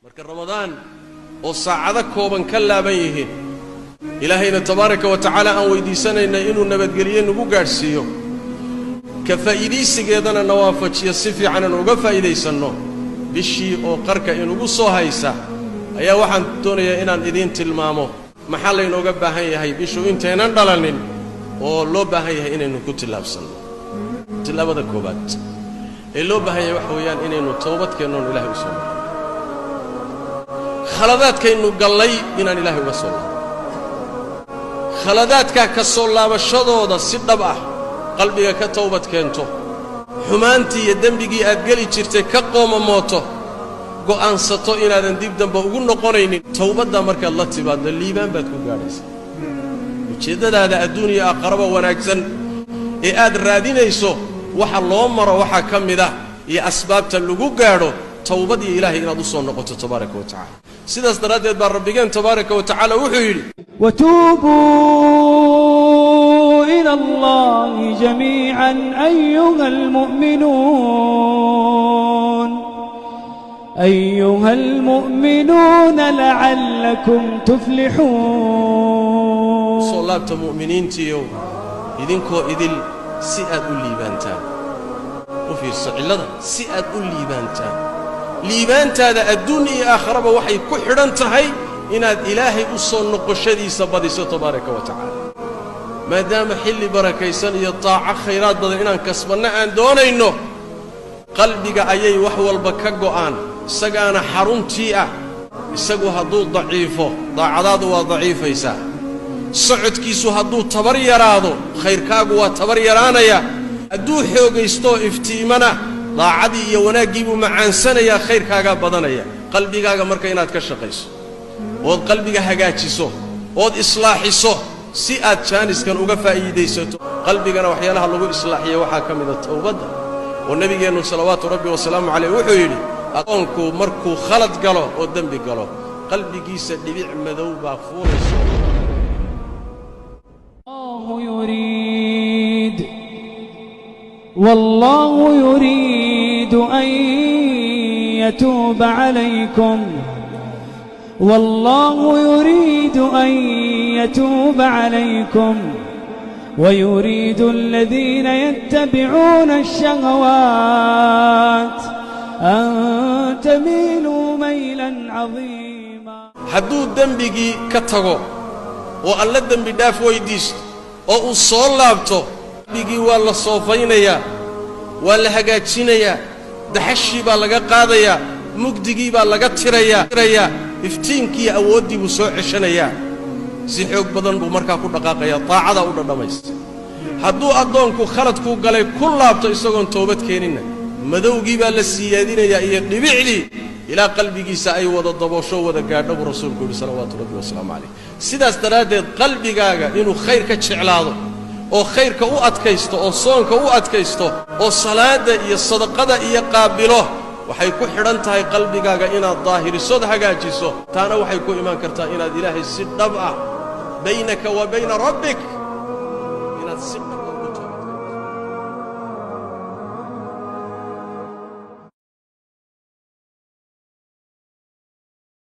Marka Ramadaan oo saacado kooban ka laaban yihiin, Ilaahayna tabaaraka wa tacaala aan weydiisanaynay inuu nabadgeliye nagu gaadhsiiyo, ka faa'iidaysigeedana na waafajiyo si fiican aan uga faa'iidaysanno. Bishii oo qarka inugu soo haysa ayaa waxaan doonayaa inaan idiin tilmaamo maxaa laynooga baahan yahay bishu intaynan dhalanin oo loo baahan yahay inaynu ku tillaabsanno. Tillaabada koowaad ee loo baahan yahay waxa weeyaan inaynu toobadkeennoon Ilahay u soo noqono, khaladaadkaynu gallay inaan Ilaahay uga soo laabno, khaladaadkaa ka soo laabashadooda si dhab ah qalbiga ka towbad keento, xumaantii iyo dembigii aad geli jirtay ka qoomamooto, go'aansato inaadan dib dambe ugu noqonaynin. Towbaddaa markaad la timaaddo liibaan baad ku gaadhaysaa. Ujeeddadaada adduun iyo aqraba wanaagsan ee aad raadinayso waxa loo maro waxaa ka mid ah iyo asbaabta lagu gaadho towbad iyo Ilaahay inaad u soo noqoto tabaaraka wa tacala. Sidaas daraaddeed baa Rabbigeen tabaaraka wa tacaala wuxuu yidhi: وتوبوا إلى الله جميعا أيها المؤمنون لعلكم تفلحون. Soo laabta mu'miniintiiyow idinkoo idil si aad u liibaantaan. U fiirso cillada, si aad u liibaantaan. Liibaantaada adduun iyo aakharaba waxay ku xidhan tahay inaad Ilaahay u soo noqoshadiisa badiso tabaaraka wa tacaala. Maadaama xilli barakaysan iyo taaco khayraad badan inaan kasbanno aan doonayno, qalbiga ayay wax walba ka go'aan, isagaana xaruntii ah. Isagu hadduu daciifo, daacadaadu waa daciifaysaa. Socodkiisu hadduu tabar yaraado, khayrkaagu waa tabar yaraanaya. Hadduu xoogaystoo iftiimana, daacadii iyo wanaaggii buu macaansanayaa, khayrkaagaa badanaya. Qalbigaaga marka inaad ka shaqayso ood qalbiga hagaajiso ood islaaxiso si aad jaaniskan uga faa'iidaysato. Qalbigana waxyaalaha lagu islaaxiyo waxaa ka mida towbadda, oo nebigeennu salawaatu Rabbi wasalaamu calayh wuxuu yidhi: addoonku markuu khalad galo oo dembi galo, qalbigiisa dhibic madow baa fuulayso. الله يريد والله يريد أن يتوب عليكم والله يريد أن يتوب عليكم ويريد الذين يتبعون الشهوات أن تميلوا ميلا عظيما. Hadduu dembigii ka tago oo Alla dembi dhaaf weyddiisto oo uu soo laabto, qalbigii waa la soofaynayaa, waa la hagaajinayaa, daxashii baa laga qaadayaa, mugdigii baa laga tirayaa, iftiinkiiyo awooddii buu soo ceshanayaa. Si xoog badan buu markaa ku dhaqaaqayaa, taacadaa u dhadhamaysa. Hadduu addoonku khaladkuu galay ku laabto isagoon toobad keeninna, madowgii baa la siyaadinayaa iyo dhibicdii ilaa qalbigiisa ay wada daboosho, wada gaadho, buu Rasuulku yidhi salawaatu Rabbi wasalaamu calayh. Sidaas daraaddeed qalbigaaga inuu khayr ka jeclaado oo khayrka u adkaysto oo soonka u adkaysto oo salaadda iyo sadaqada iyo qaabilo, waxay ku xidhan tahay qalbigaaga inaad daahirisood hagaajiso. Taana waxay ku imaan kartaa inaad Ilaahay si dhab ah, baynaka wa bayna rabbik, inaad si